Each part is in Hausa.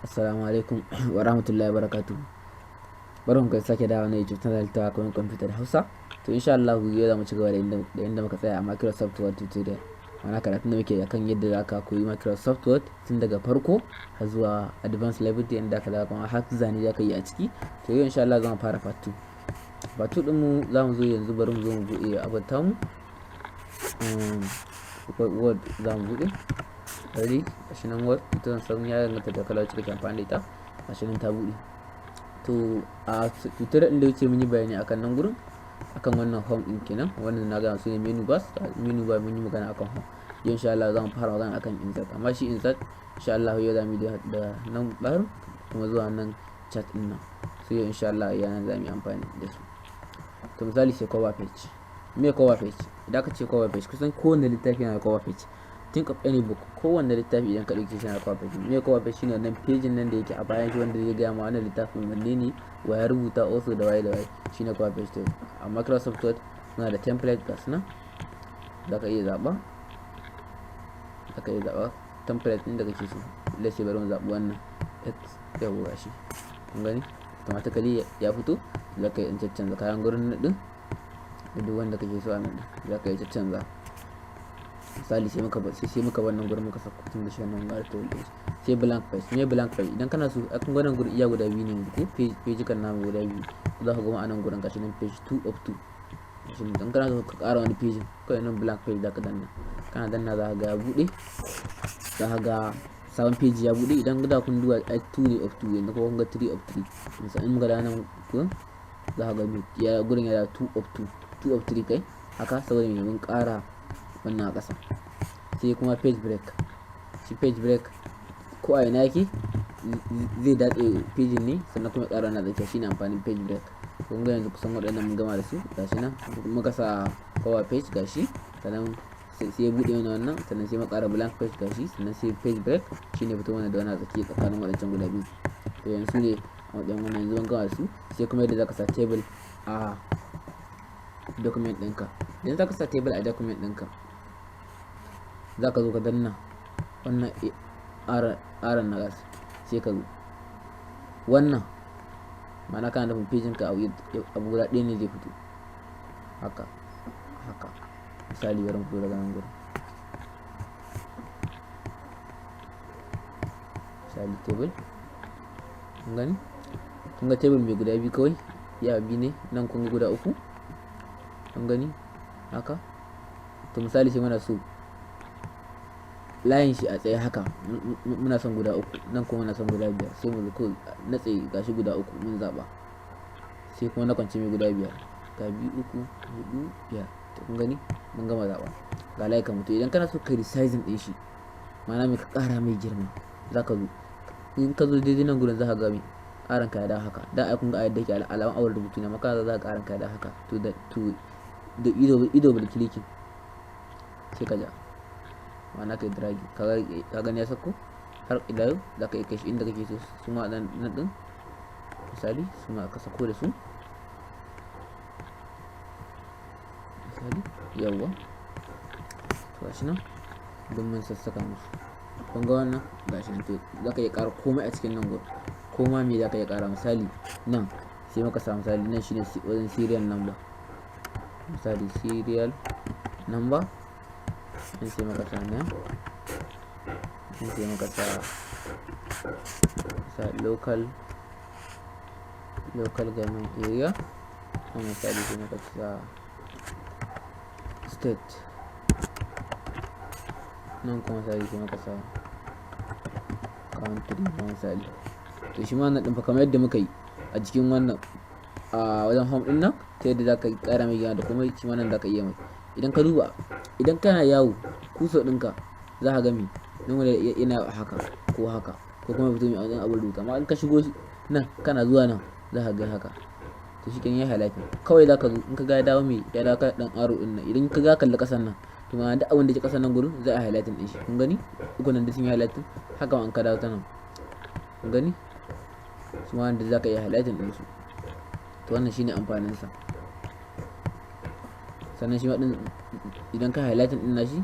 Assalamu alaikum wa rahmatullahi wa barakatuh. Barkan ku da sake dawowa na YouTube channel ta koyon kwamfuta da Hausa. To, insha Allah yau za mu ci gaba da inda muka tsaya a Microsoft Word tutorial. Ma'ana, karatun da muke akan yadda za ka koyi Microsoft Word tun daga farko har zuwa advanced level, da inda ka za kuma har zane za ka yi a ciki. To, yau insha Allah za mu fara part 2. Part 2 ɗinmu, za mu zo yanzu, bari mu zo mu buɗe abin tamu. Word za mu buɗe. Ready, gashi nan Word, ita san ya danganta da kalar wacce kake amfani da ita. Gashi nan ta buɗe. To, a tutorial ɗin da wuce mun yi bayani akan nan gurin, akan wannan home ɗin kenan. Wannan na gaya su ne menu bars, menu bar. Mun yi magana akan home. Yau insha Allah za mu fara magana akan insert, amma shi insert insha Allah yau za mu yi da nan ɓarin kuma zuwa nan chart ɗin nan. So yau insha Allah yana za mu yi amfani da su. To, misali, sai cover page. Me cover page? Idan aka ce cover page, kusan kowane littafi yana da cover page. Think of any book, kowanne littafi idan ka ɗauke shi yana cover page. Me cover page? Shine wannan page nan da yake a bayan shi, wanda zai gaya ma wannan littafin wanne ne, wa ya rubuta, author, da waye da waye, shine cover page. To, a Microsoft Word muna da template, ga su nan, za ka iya zaɓa template ɗin da kake so. Let's say bari mu zaɓi wannan x. Yawwa, gashi, kun gani, automatically ya fito. Za ka iya caccanza kayan gurin nan ɗin da duk wanda kake so a nan ɗin za ka iya caccanza. Misali, sai muka wannan gurin muka saka tun da shi wannan ga to. Sai blank page. Me blank page? Idan kana so, akan wannan gurin iya guda biyu ne yanzu ko page kan namu guda biyu, za ka gama a nan gurin. Gashi nan page 2 of 2, gashi nan. Idan kana so ka ƙara wani page, kawai nan blank page za ka danna. Kana danna, za ka ga ya buɗe, za ka ga sabon page ya buɗe. Idan da kun duba ai 2 ne of 2, yanzu kuma kun ga 3 of 3. Misali, in muka da nan gurin, za ka ga ya gurin ya 2 of 2, 2 of 3 kai haka, saboda me? Mun ƙara wannan a ƙasa. Sai kuma page break. Shi page break, ko a ina yake, zai datse page ne, sannan kuma ya ƙara na tsakiya. Shine amfanin page break. Kun ga yanzu kusan waɗannan mun gama da su. Gashi nan muka sa cover page, gashi, sannan sai ya buɗe mana wannan, sannan sai mu ƙara blank page, gashi, sannan sai page break, shine fito mana da wannan tsakiya tsakanin waɗancan guda biyu. To, yanzu ne a matsayin wannan, yanzu mun gama da su. Sai kuma yadda zaka sa table a document ɗinka. Idan zaka sa table a document ɗinka, zaka zo ka danna wannan arrow na gas, sai ka zo wannan. Ma'ana, kana nufin page ɗin ka abu guda ɗaya ne zai fito haka haka. Misali, bari mu fito daga nan gurin, misali table. Kun gani, kun ga table mai guda biyu kawai, ya biyu ne nan. Kun ga guda uku, kun gani haka. To, misali, sai muna so layin shi a tsaye haka, muna son guda uku nan, kuma muna son guda biyar. Sai mu zo na tsaye, gashi guda uku mun zaba, sai kuma na kwance mai guda biyar, ga biyu, uku, hudu, biyar. To, kun gani, mun gama zaba, ga layukan mu. To, idan kana so ka resizing din shi, ma'ana mai ka kara mai girma, zaka zo, in ka zo daidai nan gurin, zaka ga mai arrow n ka ya dawo haka. Da ai kun ga yadda yake alaman awar rubutu ne, amma kana za ka arrow n ka ya dawo haka. To da ido ido double clicking, sai ka ja, ma'ana kai dragging. Ka gani, ya sako. Har ila yau za ka iya kai shi inda kake so. Su ma nan din, misali, su ma ka sako da su, misali. Yawwa, to gashi nan don mun sassaka musu. Kun ga wannan, gashi nan. To, za ka iya ƙara komai a cikin nan gurin, ko ma me za ka iya ƙara. Misali, nan sai muka sa, misali, nan shine wajen serial number, misali serial number. In sai muka sa nan, in sai muka sa local government area, ko misali sai muka sa state nan, kuma misali sai muka sa country misali. To, shi ma wannan ɗin fa, kamar yadda muka yi a jikin wannan a wajen home ɗin nan, ta yadda za ka ƙara mai girma da komai, shi ma nan za ka iya mai. Idan ka duba, idan kana yawo cursor ɗinka, za ka ga me nan wanda yana haka ko haka, ko kuma fito mai a wajen abin rubuta. Amma in ka shigo nan, kana zuwa nan, za ka ga haka. To, shi kenan, ya highlighting. Kawai za ka zo, in ka ga ya dawo mai, ya dawo kan ɗan arrow ɗin nan. Idan ka ga kalli ƙasan nan, to ma'ana duk abin da ke ƙasan nan gurin za a highlighting ɗin shi. Kun gani, uku nan da sun yi highlighting. Haka ma in ka dawo ta nan, kun gani, su ma da za ka iya highlighting ɗin su. To, wannan shine amfanin sa. Sannan shi ma ɗin, idan ka highlighting ɗin nashi,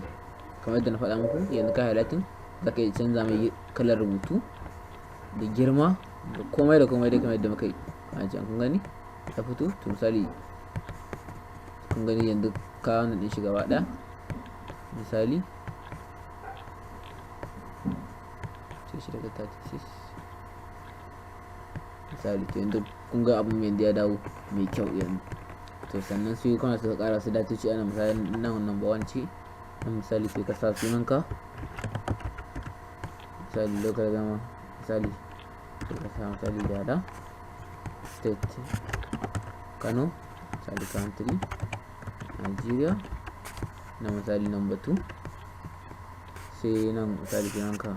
kamar yadda na faɗa muku, yanzu ka highlighting, za ka iya canza mai kalar rubutu. da girma da komai da komai dai, kamar yadda muka yi a can. Kun gani, ya fito. To, misali, kun gani, yanzu ka wannan din shi gaba ɗaya. Misali, sai shi daga 36, misali. To, yanzu kun ga abin yanzu ya dawo mai kyau yanzu. To, sannan sai kana so ka ƙara su datoci ana, misali, nan number 1 ce nan. Misali, sai ka sa sunanka, misali local government, misali sai ka sa, misali, Dada, state Kano, misali country Nigeria, na misali number 2. Sai nan, misali, sunanka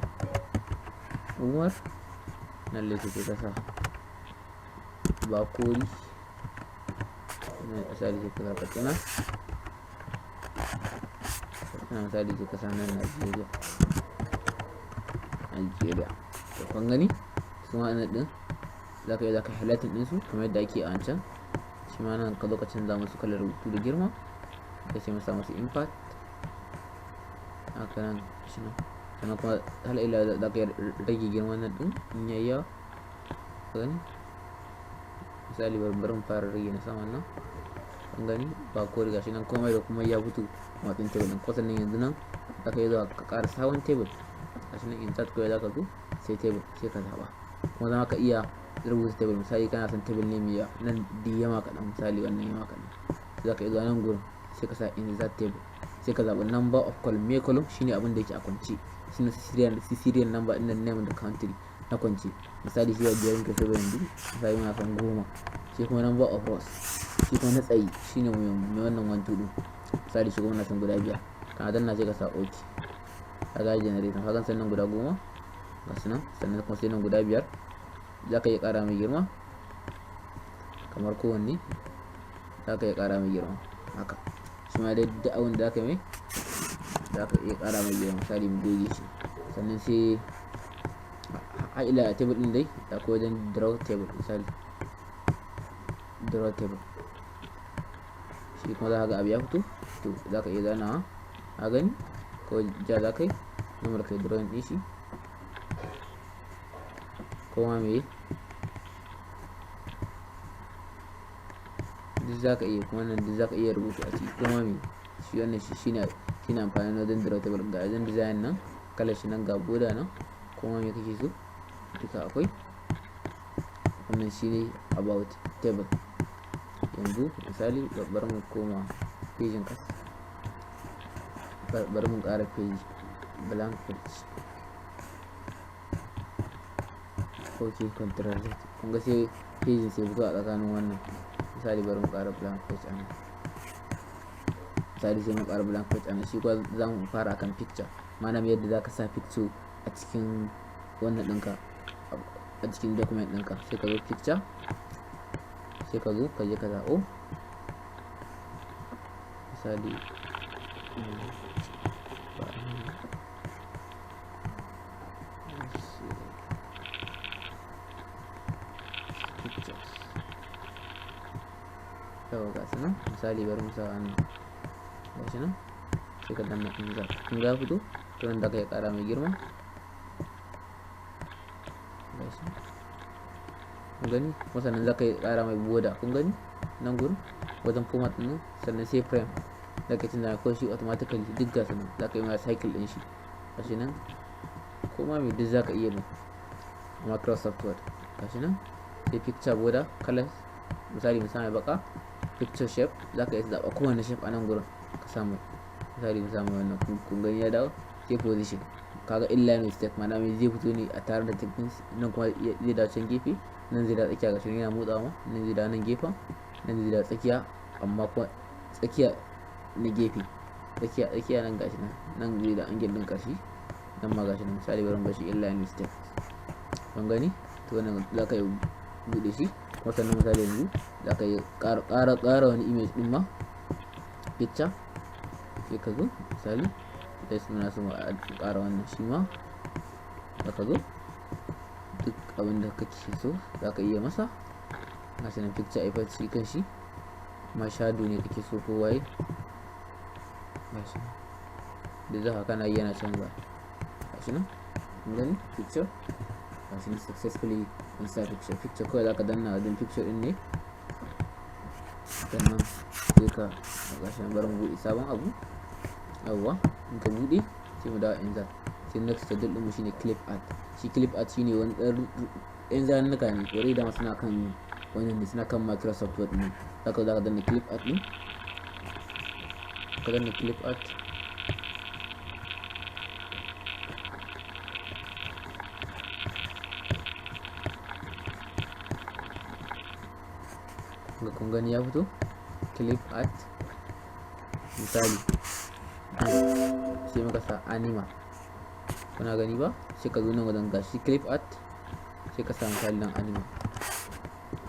Umar, nan laifi, sai ka sa Bakori, misali sai ka sa Katsina. Katsina, misali, sai ka sa nan Nigeria, Nigeria. To, kun gani, su ma din za ka yi, za ka highlighting ɗinsu kamar yadda ake a wancan. Shi ma nan ka zo ka canza musu kalar rubutu da girma, ka ce masa musu impact haka nan shi nan. Sannan kuma har ila za ka rage girman nan ɗin in yayi yawa. Gani, misali, bari mu fara rage na saman nan. Kun gani, ba ko riga shi nan, komai da kuma ya fito matsayin table ɗin ko. Sannan yanzu nan za ka yi zuwa ka ƙara sabon table. Gashi nan, insert kawai za ka zo, sai table, sai ka zaɓa. Kuma za ka iya rubuta table. Misali, kana son table ne mai nan di yama kaɗan, misali wannan yama kaɗan, za ka iya zuwa nan gurin, sai ka sa insert table, sai ka zaɓi number of column. Me column? Shine abin da yake a kwance, shine serial number ɗin nan, name da country na kwance. Misali, shi ba biyar muke so ba yanzu, misali muna son 10. Sai kuma number of rows, shi kuma na tsayi, shine mai wannan 1 2 ɗin. Misali, shi kuma muna son guda biyar. Kana danna, sai ka sa ok, ka ga generator ka gan. Sannan guda 10 ga su nan. Sannan kuma sai nan guda biyar. Za ka iya ƙara mai girma kamar kowanne, za ka iya ƙara mai girma haka. Shi ma dai duk abin da za ka mai, za ka iya ƙara mai girma. Misali, mu goge shi. Sannan sai a ila a table ɗin dai akwai wajen draw table. Misali, draw table, shi kuma za ka ga abu ya fito. To, za ka iya zanawa, a gani, ko ja za ka yi nomar kai drawing ɗin shi, ko ma me duk za ka iya. Kuma nan duk za ka iya rubutu a ciki, ko ma me. Shi wannan shi shine amfanin wajen draw table. Ga wajen design nan, kalar shi nan, ga border nan, ko ma me kake so duka akwai. Wannan shine about table. Yanzu misali, bari mu koma page kas, bari mu ƙara page, blank page. Ok, Control Z. Kun ga sai page sai fito a tsakanin wannan. Misali, bari mu ƙara blank page a nan. Misali, sai mu ƙara blank page a nan. Shi kuwa za mu fara akan picture, ma'ana yadda za ka sa picture a cikin wannan ɗinka, a cikin document ɗinka. Sai ka zo picture, sai ka zo ka je ka zaɓo, misali, ba pictures. Yawa, ga su nan. Misali, bari mu sa wannan, ga shi nan. Sai ka danna insert, kun ga fito. To, nan da ka yi ƙara mai girma, ga shi, kun gani. Kuma sannan za ka yi ƙara mai border. Kun gani nan gurin wajen format ɗin. Sannan sai frame da ka canza ko shi automatically, duk ga nan za ka yi mai cycle ɗin shi. Ga shi nan, kuma mai duk za ka iya mai Microsoft Word. Ga shi nan. Sai picture border colors, misali mu sa mai baka. Picture shape, za ka iya zaɓa kowane shape a nan gurin ka samu. Misali, mu samu wannan. Kun gani, ya dawo. Sai position, kaga inline with text, ma'ana mai zai fito ne a tare da text. Nan kuma zai dawo can gefe, nan zai dawo tsakiya. Ga shi yana motsawa ma. Nan zai dawo nan gefen, nan zai dawo tsakiya, amma kuma tsakiya na gefe, tsakiya tsakiya nan. Gashi nan, nan zai da angle din karshe, nan ma gashi nan. Misali, bari mu bashi inline with text. Kun gani. To, wannan za ka yi buɗe shi. Kuma sannan misali, yanzu za ka yi ƙara wani image ɗin ma, picture. Sai ka zo, misali, sai muna so mu ƙara wannan. Shi ma za ka zo, duk abin da kake so za ka iya masa. Gashi nan, picture effect, shi kan shi ma shadow ne kake so ko waye, gashi nan da za ka kana yi yana canza. Gashi nan, kun gani, picture. Gashi successfully mun sa picture. Picture kawai zaka danna wajen picture din ne, sannan sai ka, gashi nan, bari mu buɗe sabon abu. Yawwa, in ka buɗe, sai mu dawo insert. Sai next schedule ɗinmu shine clip art. Shi clip art shine wani ɗan yan zannuka ne already dama suna kan wannan ne, suna kan Microsoft Word ne. Zaka danna clip art ɗin, ka danna clip art. Ga, kun gani ya fito clip art. Misali, sai muka sa animal, kuna gani ba? Sai ka zo nan wajen, gashi clip art, sai ka sa misali nan animal.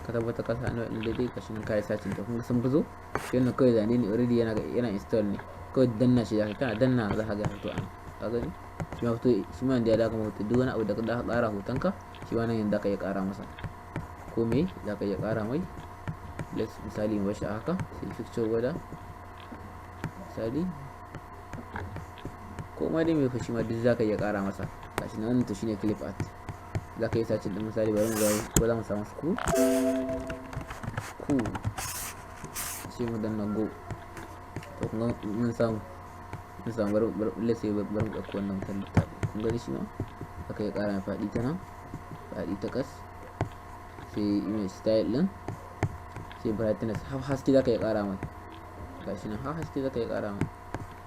Ka tabbata ka sa animal ɗin daidai. Gashi nan kayi searching. To, kun ga sun fi zo. Sai wannan kawai zane ne, already yana install ne. Kawai danna shi zaka, kana danna za ka ga ya fito an ka gani shi ma fito. Shi ma ya dawo hoto. Duk wani abu da ka ƙara hotonka, shi ma nan yanzu ka iya ƙara masa. Ko me za ka iya ƙara mai. Let's misali mu bashi a haka. Sai picture border, misali, ko ma dai mai fashi ma duk za ka iya ƙara masa. Gashi nan, wannan to shine clip art. Za ka yi searching din. Misali, bari mu ga ko za mu samu school cool, sai mu danna go. To, kun ga mun samu. Bari, let's say, bari mu ɗauko wannan wutar littafi. Kun gani, shi ma aka yi ƙara mai faɗi ta nan, faɗi ta ƙas. Sai image style ɗin, sai brightness, har haske za ka iya ƙara mai. Gashi nan, har haske za ka iya ƙara mai,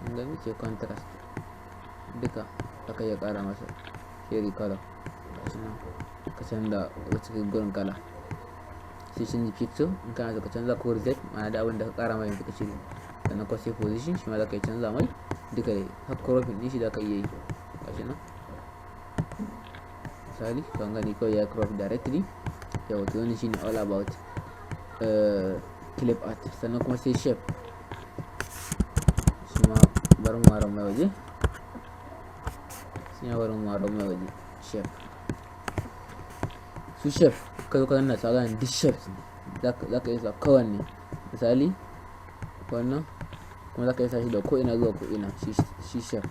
kun gani. Sai contrast, duka za ka iya ƙara masa. Sai recolor, gashi nan, ka canza cikin gurin kala. Sai change picture in kana so ka canza, ko reset, ma'ana da abin da ka ƙara mai yanzu ka cire. Sannan ko sai position, shi ma za ka iya canza mai duka dai. Har cropping din shi za ka iya yi. Gashi nan, misali, kan gani kawai ya crop directly. Yau to, wannan shine all about clip art. Sannan kuma sai shape. Shi ma bari mu ware mai waje, shi ma bari mu ware mai waje. Shape, su shape ka zo ka danna sa, gane duk shapes ne za ka iya sa kowanne. Misali wannan kuma za ka iya sa shi da ko ina zuwa ko ina. Shi shape,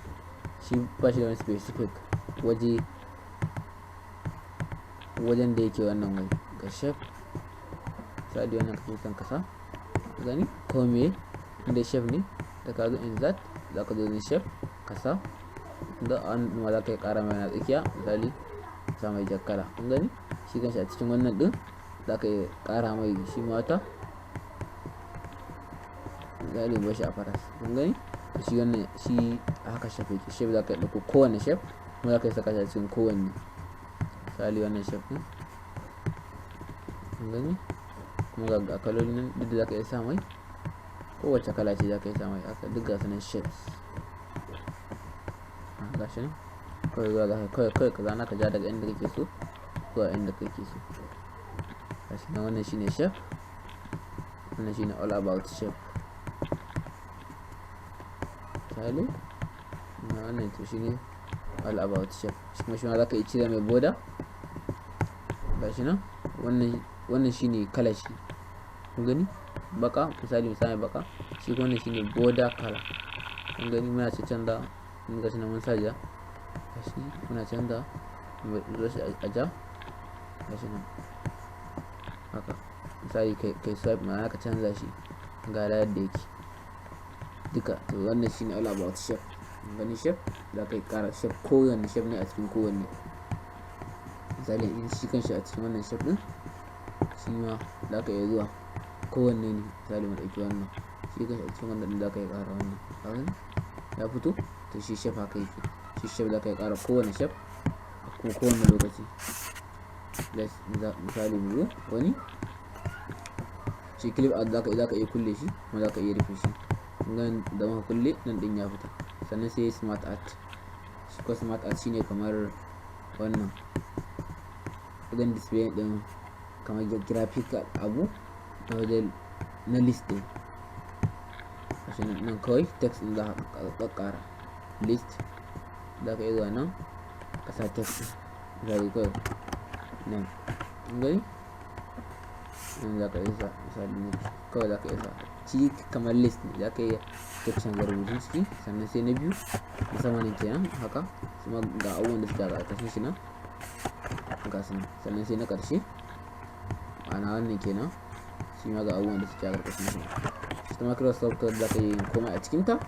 shi ba shi da wani specific waje, wajen da yake wannan wai ga shape. Misali, wannan kake son ka sa, gani ko me, inda shape ne, da ka zo insert, za ka zo ne shape ka sa. Da an ma za ka yi kara mai na tsakiya, misali sa mai jakkala. Kun gani, shi kanshi a cikin wannan din za ka yi kara mai shi mata. Misali, mu shi a faras. Kun gani, shi wannan shi haka shape yake. Shape za ka yi ɗauko kowane shape, kuma za ka yi saka shi a cikin kowanne. Misali, wannan shape ɗin, kun gani, kuma ga kalolin nan duk da za ka iya sa mai. Kowace kala ce za ka iya sa mai haka. Duk ga sunan shapes, ga shi nan. Kawai zuwa za ka kawai ka zana, ka ja daga inda kake so zuwa inda kake so. Ga shi nan, wannan shine shape, wannan shine all about shape. Misali wannan to shine all about shape. Shi kuma shi ma za ka iya cire mai border. Ga shi nan, wannan shine kalar shi, kun gani, baka. Misali baka. Shi kuma wannan shine border color. Kun gani, muna ce canza. Mun ga shi nan, mun sa ja. Gashi muna canza, mu zo shi a ja. Gashi nan haka. Misali, kai swipe, ma'ana ka canza shi, ga yadda yake duka. To, wannan shine all about shape. Gani, shape za ka yi kara shape, kowanne shape ne a cikin kowanne. Misali, in shi kanshi a cikin wannan shape din, shi ma za ka iya zuwa kowanne ne. Misali, mu ɗauki wannan. Shi kanshi a cikin wannan din za ka iya ƙara wannan. Ka gani, ya fito. To, shi shape haka yake. Shi shape za ka iya ƙara kowanne shape a kuma kowanne lokaci. Misali, mu zo wani. Shi clip art za ka iya kulle shi, kuma za ka iya rufe shi. Gan da muka kulle nan din, ya fita. Sannan sai smart art. Shi ko smart art shine kamar wannan wajen display din, kamar graphic abu na wajen na list din. Gashi nan, kawai text din za ka kakkara list. Za ka iya zuwa nan ka sa text din. Misali, kawai nan, gani nan, za ka iya sa, misali ne, kawai za ka iya sa ci kamar list ne, za ka iya canza rubutun ciki. Sannan sai na biyu musamman kenan haka kuma, ga abubuwan da suke a ƙarƙashin shi nan. Ga su nan. Sannan sai na ƙarshe, ma'ana wannan kenan, shi ma ga abubuwan da suke a ƙarƙashin shi. Shi ta Microsoft Word za ka yi komai a cikinta.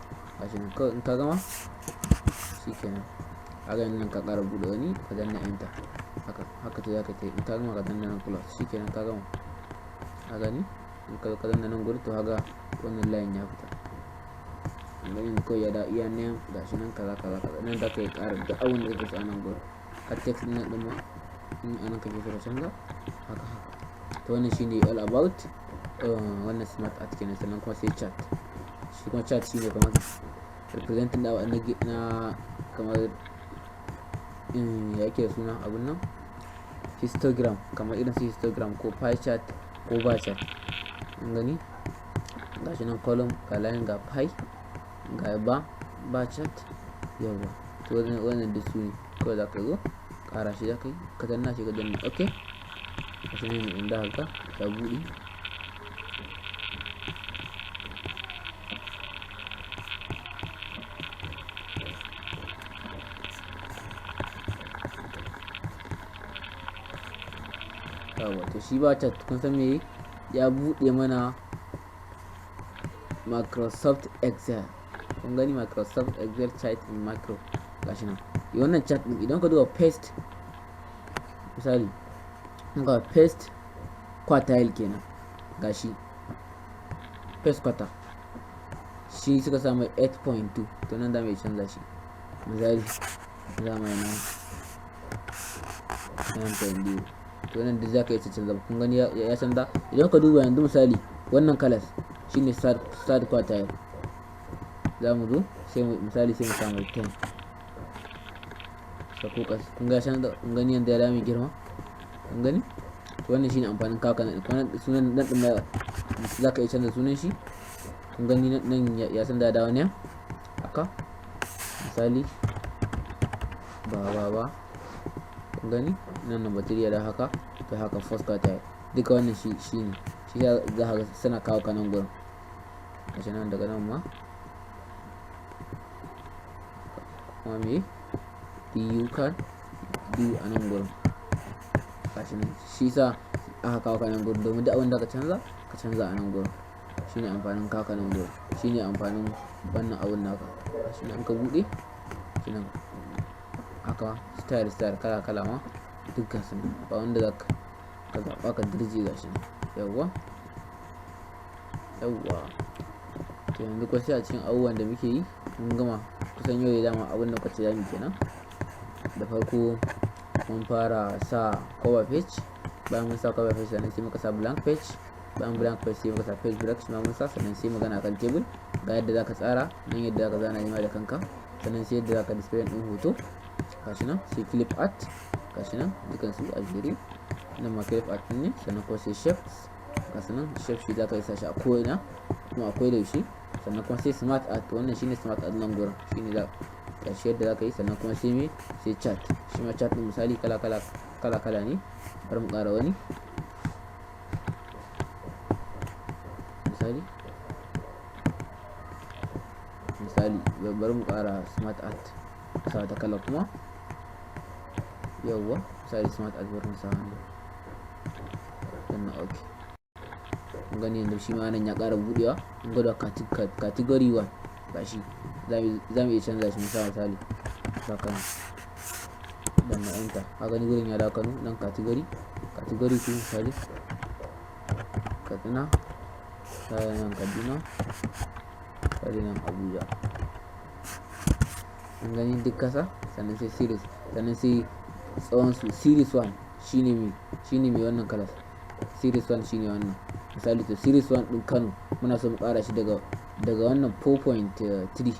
Gashi nan kawai, in ka gama shi kenan. Haka nan ka ƙara buɗe wani, ka danna Enter. Haka haka ta za ka ta yi. In ka gama, ka danna nan Close, shi kenan ka gama. Ka gani, in ka danna nan gurin, to haka wannan layin ya fita. Gani kawai ya da iya nan. Gashi nan, kaza kaza kaza. Nan za ka yi ƙara duk abin da kake so a nan gurin, har text ɗin nan ɗin ma in anan kake so ka canza, haka haka. To wannan shine all about wannan smart art kenan. Sannan kuma sai chart. Shi kuma chart shine kamar representing da na kamar ya yake da suna abun nan, histogram, kamar irin su histogram ko pie chart ko bar chart. In gani, gashi nan column, ga line, ga pie, ga bar chart. Yawa, to wannan duk su ne. Kawai za ka zo ƙara shi, za ka yi ka danna shi, ka danna OK. Gashi nan inda haka ya buɗe. Yawa, to shi bar chart, kun san me ya buɗe mana? Microsoft Excel. Kun gani, Microsoft Excel chart in macro. Gashi nan wannan chart din, idan ka duba first, misali ga first quartile kenan, gashi first quarter shi suka samu 8.2. To nan da mai canza shi, misali za mu yi 9.0. To nan duk zaka iya canza. Kun gani, ya canza. Idan ka duba yanzu, misali wannan kalas shine third quartile, za mu zo sai mu misali sai mu samu 10 sako kas. Kun ga canza. Kun gani yanda ya dame girma? Kun gani? To wannan shine amfanin kaka nan. Sunan nan din za ka iya canza sunan shi. Kun gani, nan ya san da dawo ne haka. Misali ba ba ba, kun gani nan number 3 ya da haka. To haka first quartile duka wannan shi shine shi za ka ga suna kawo ka nan gurin. Gashi nan, daga nan ma kuma me you can do a nan gurin. Gashi nan, shi sa aka kawo ka nan gurin, domin duk abin da ka canza, ka canza a nan gurin. Shine amfanin kawo ka nan gurin, shine amfanin wannan abun naka. Gashi nan, ka buɗe shi nan haka, style style, kala kala ma dukkan su, ba wanda za ka zaɓa ka dirje. Gashi nan. Yawwa yawwa, to yanzu ko sai a cikin abubuwan da muke yi mun gama kusan yau da dama. Abin da kwace zamu kenan, da farko mun fara sa cover page. Bayan mun sa cover page, sannan sai muka sa blank page. Bayan blank page, sai muka sa page break, shi ma mun sa. Sannan sai magana kan table, ga yadda zaka tsara nan, yadda zaka zana ma da kanka. Sannan sai yadda zaka display din hoto, gashi nan. Sai clip art, gashi nan dukan su a jere. Nan ma clip art ne. Sannan kuma sai shapes, gasu nan. Shape shi zaka yi sa shi a ko'ina kuma akwai da shi. Sannan kuma sai smart art. Wannan shine smart art nan gurin, shine za ƙarshe yadda zaka yi. Sannan kuma sai me? Sai chart. Shi ma chart din misali kala kala kala kala ne. Bari mu ƙara wani misali. Misali bari mu ƙara smart art, sa wata kala kuma. Yawwa, misali smart art, bari mu sa wannan. Sannan OK. Kun gani, yanzu shi ma nan ya ƙara buɗewa. Mun gwada category 1, gashi za mu iya canza shi. Misali sa Kano, dan na Enter. Ka gani, gurin ya dawo Kano. Nan category 2, misali Katsina, misali nan Kaduna, misali nan Abuja. Kun gani, duk kasa. Sannan sai series, sannan sai tsawon su. Series 1 shine me? Shine mai wannan kalas. Series 1 shine wannan misali. To series 1 din Kano muna so mu kara shi daga wannan 4.3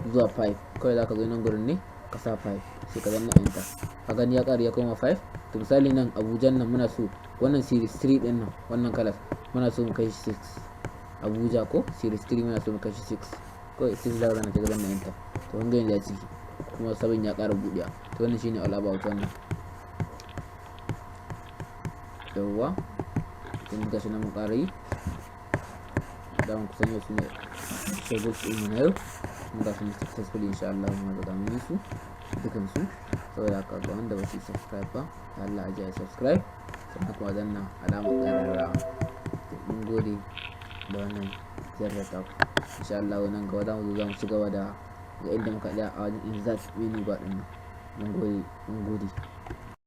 zuwa 5. Kawai zaka zo nan gurin ne, ka sa 5, sai ka danna Enter. Ka gani, ya ƙara, ya koma 5. To misali nan Abuja nan muna so wannan series 3 din nan, wannan kalas muna so mu kai shi 6. Abuja ko series 3 muna so mu kai shi 6. Kawai 6 zaka danna, ka danna Enter. To kun ga yanzu ya ciki kuma sabon ya ƙara buɗewa. To wannan shine all about wannan. Yawwa, yanzu gashi nan mun ƙara yi. Dama kusan yau su ne schedules ɗin mu na yau. Mun ga sun successfully, insha Allah mun riga mun yi su. Dukansu. Saboda haka, ga wanda ba su yi subscribe ba, Allah a subscribe, sannan kuma danna alamar ƙararrawa. Mun gode da wannan ziyartar taku. Insha Allah nan gaba za mu zo, za mu ci gaba da ga inda muka tsaya a wajen insert menu bar ɗin nan. Mun gode, mun gode.